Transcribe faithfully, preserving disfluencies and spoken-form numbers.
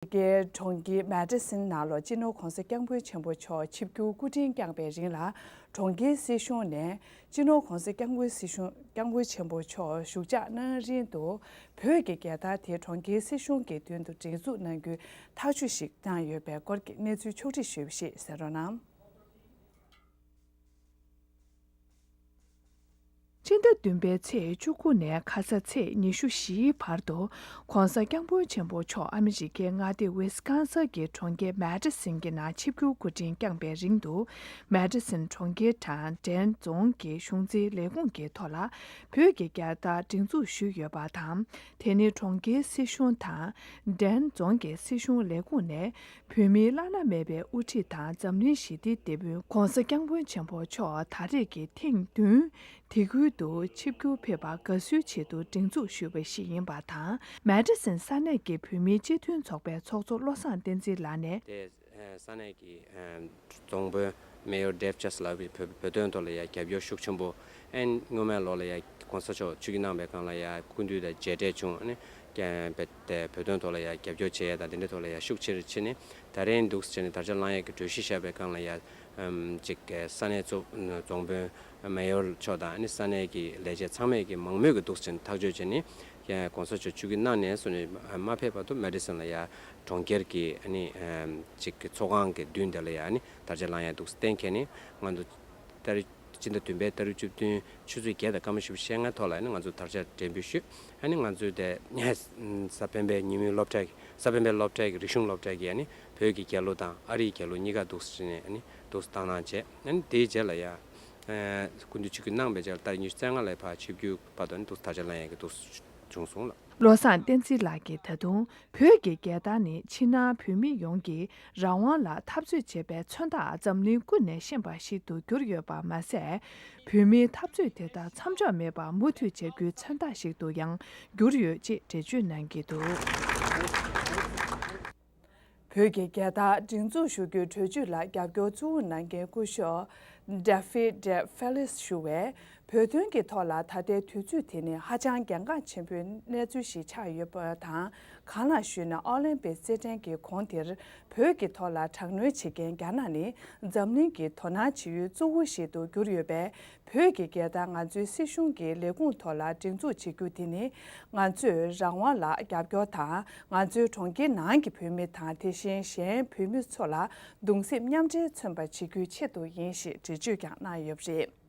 རྒྱལ་གྲོང་ཁྱེར་མེ་ཏི་སིན་ནང་ལ་སྤྱི་ནོར་༧གོང་ས་༧སྐྱབས་མགོན་ཆེན་པོ་མཆོག་ཆིབས་བསྒྱུར་སྐུ་ཕྲེང་བསྐྱངས་པའི་རིང་ལ། གྲོང་ཁྱེར་སྲིད་གཞུང་ནས་སྤྱི་ནོར་༧གོང་ས་༧སྐྱབས་མགོན་སྲིད་གཞུང་༧སྐྱབས་མགོན་ཆེན་པོ་མཆོག་བཞུགས་འཇགས་གནང་རིང་དུ། བོད་ཀྱི་རྒྱལ་དར་དེ་གྲོང་ཁྱེར་སྲིད་གཞུང་གི་མདུན་དུ་སྒྲེང་འཛུགས་གནང་རྒྱུའི་ཐག་གཅོད་ཞིག་བཏང་ཡོད་པའི་སྐོར་གྱི་གནས་ཚུལ་ཕྱོགས་སྒྲིག་ཞུས་པ་ཞིག་གསན་རོགས་གནང་། སྤྱི་ཟླ་བདུན་པའི་ཚེས་བཅུ་དགུ་ནས་ཁ་ས་ཚེས་ཉི་ཤུ་བཞིའི་བར་དུ། ༧གོང་ས་༧སྐྱབས་མགོན་ཆེན་པོ་མཆོག་ཨ་མི་རི་ཀའི་མངའ་སྡེ་ཝི་སི་ཀོན་སིན་གྱི་གྲོང་ཁྱེར་མེ་ཏི་སིན་གྱི་ནང་ཆིབས་བསྒྱུར་སྐུ་ཕྲེང་བསྐྱངས་པའི་རིང་དུ། མེ་ཏི་སིན་གྲོང་ཁྱེར་དང་ཌེན་རྫོང་གི་གཞུང་འཛིན་ལས་ཁུངས་ཀྱི་ཐོག་ལ། བོད་ཀྱི་རྒྱལ་དར་སྒྲེང་འཛུགས་ཞུས་ཡོད་པ་དང་། དེ་ནི་གྲོང་ཁྱེར་སྲིད་གཞུང་དང་། ཌེན་རྫོང་གི་སྲིད་གཞུང་ལས་ཁུངས་ནས། བོད་མིའི་བླ་ན་མེད་པའི་དབུ་ཁྲིད་དང་འཛམ་གླིང་ཞི་བདེའི་དེད་དཔོན་༧གོང་ས་༧སྐྱབས་མགོན་ཆེན་པོ་མཆོག་ད་རེས་ཀྱི་ཐེངས་བདུན་དེ་ཁུལ་དུ་ཆིབས་བསྒྱུར་ཕེབས་པར་དགའ་བསུའི་ཆེད་དུ་སྒྲེང་འཛུགས་ཞུས་པ་ཞིག་ཡིན་པ་དང་། མེ་ཏི་སིན་ས་གནས་ཀྱི་བོད་མིའི་སྤྱི་མཐུན་ཚོགས་པའི་ཚོགས་གཙོ་བློ་བཟང་བསྟན་འཛིན་ལགས་ནས། དེ་ས་གནས་ཀྱི་རྫོང་དཔོན་མེ་ཡོར་ཌེབ་ཅེས་ལགས་ཀྱིས་བོད་བོད་དོན་ཐོག་ལ་ཡ་རྒྱབ་སྐྱོར་ཤུགས་ཆེན་པོ། ཨན་སྔོན་མའི་ལོ་ལ་ཡ་༧གོང་ས་མཆོག་ཆིབས་བསྒྱུར་གནང་པའི་སྒང་ལ་ཡ་སྐུ་མདུན་དང་མཇལ་འཕྲད་བྱུང་། ཨ་ནི་བོད་དོན་ཐོག་ལ་ཡ་རྒྱབ་སྐྱོར་བྱེད་ཡ་དང་དེ་འདྲའི་ཐོག་ལ་ཡ་ཤུགས་ཆེ་རུ་ཕྱིན་ནས། ད་རེས་འདུག་བྱས་ནས་དར་ཆ་བསླང་ཡ་གི་གྲོས་གཞི་བཞག་པའི་སྒང་ལ་ཡ། ཨམ་ཅིག་གི་ས་གནས་གཙོ་རྫོང་དཔོན་མེ་ཡོར་མཆོག་དང་ཨ་ནི་ས་གནས་ཀྱི་ལས་བྱེད་ཚང་མས་ཀྱི་མང་མོས་ཀྱི་འདུག་བྱས་ནས་ཐག་གཅོད་བྱས་ནས། ཡ་༧གོང་ས་མཆོག་ཆིབས་བསྒྱུར་གནང་ནས་བཟུང་ནས་མ་ཕེབས་བར་དུ་མེ་ཏི་སིན་ལ་ཡ་གྲོང་ཁྱེར་གྱི་ཨ་ནི་ཨམ་ཅིག་གི་ཚོགས་ཁང་གི་མདུན་དེ་ལ་ཡ་ཨ་ནི་དར་ཆ་བསླང་ཡ་འདུག་གཏན་འཁེལ་ནས། ང་ཚོ་ད་རེས་སྤྱི་ཟླ་བདུན་པའི་ཏ་རིག་བཅུ་བདུན་ཆུ་ཚོད་བརྒྱད་དང་སྐར་མ་བཞི་བཅུ་ཞེ་ལྔ་ཐོག་ལ་ཡ་ནི་ང་ཚོ་དར་ཆ་སྒྲེང་འབུལ་ཞུས། ཨ་ནི་ང་ཚོའི་དེ་གཟའ་སྤེན་པའི་ཉིན་མོའི་སློབ་གྲྭ་གི་གཟའ་སྤེན་པའི་སློབ་གྲྭ་གི་རིག་གཞུང་སློབ་གྲྭ་གི་ཨ་ནི་བོད་ཀྱི་རྒྱལ་གླུ་དང་ཨ་རིའི་རྒྱལ་གླུ་གཉིས་ཀ་འདུག་བྱས་ནས་ཨ་ནི་འདུག་བཏང་གནང་བྱས། ཨ་ནི་དེའི་རྗེས་ལ་ཡ་སྐུ་མདུན་ཆིབས་བསྒྱུར་གནང་བའི་རྗེས་ལ་ཏ་རིག་ཉི་ཤུ་རྩ་ལྔ་ལ་ཕར་ཆིབས་བསྒྱུར་བར་དུ་ཨ་ནི་འདུག་དར་ཆ་བསླང་ཡ་གི་འདུག་བྱུང་སོང་ལགས། བློ་བཟང་བསྟན་འཛིན་ལགས་ཀྱིས་ད་དུང་བོད་ཀྱི་རྒྱལ་དར་ནི་ཕྱི་ནང་བོད་མི་ཡོངས་ཀྱིས་རང་དབང་ལ་འཐབ་རྩོད་བྱེད་པའི་མཚོན་རྟགས་འཛམ་གླིང་ཀུན་ནས་ཤེས་པ་ཞིག་ཏུ་གྱུར་ཡོད་པ་མ་ཟད། བོད་མིའི་འཐབ་རྩོད་དེ་དག་མཚམས་འཇོག་མེད་པར་མུ་མཐུད་བྱ་རྒྱུའི་མཚོན་རྟགས་ཤིག་ཏུ་ཡང་གྱུར་ཡོད་ཅེས་འགྲེལ་བརྗོད་གནང་གི་འདུག། བོད་ཀྱི་རྒྱལ་དར་སྒྲེང་འཛུགས་ཞུ་རྒྱུའི་གྲོས་ཆོད་ལ་རྒྱབ་སྐྱོར་གཙོ་བོ་གནང་མཁན་སྐུ་ཞབས་David Fellis ཞུ་བས། བོད་དོན་གྱི་ཐོག་ལ་ད་ལྟའི་དུས་ཚོད་དེ་ནི་ཧ་ཅང་གལ་འགངས་ཆེན་པོའི་གནས་ཚུལ་ཞིག་ཆགས་ཡོད་པ་དང་། གང་ལགས་ཞུས་ན་ཨོ་ལིམ་པིག་རྩེད་འགྲན་གྱི་གོང་དེར་བོད་ཀྱི་ཐོག་ལ་དྲག་གནོན་བྱེད་མཁན་རྒྱ་ནག་ནི་འཛམ་གླིང་གི་དོ་སྣང་བྱེད་ཡུལ་གཙོ་བོ་ཞིག་ཏུ་གྱུར་ཡོད་པས། བོད་ཀྱི་རྒྱལ་དར་ང་ཚོའི་སྲིད་གཞུང་གི་ལས་ཁུངས་ཐོག་ལ་སྒྲེང་འཛུགས་བྱེད་རྒྱུ་དེ་ནི་ང་ཚོས་རང་དབང་ལ་རྒྱབ་སྐྱོར་དང་། ང་ཚོའི་གྲོང་ཁྱེར་ནང་གི་བོད་མི་དང་དེ་བཞིན་གཞན་བོད་མི་ཚོ་ལ་གདུང་སེམས་མཉམ་འབྲེལ་མཚོན་པ་བྱེད་རྒྱུའི་ཆེད་དུ་ཡིན་ཞེས་འགྲེལ་བརྗོད་ཀྱང་གནང་ཡོད་པ་རེད།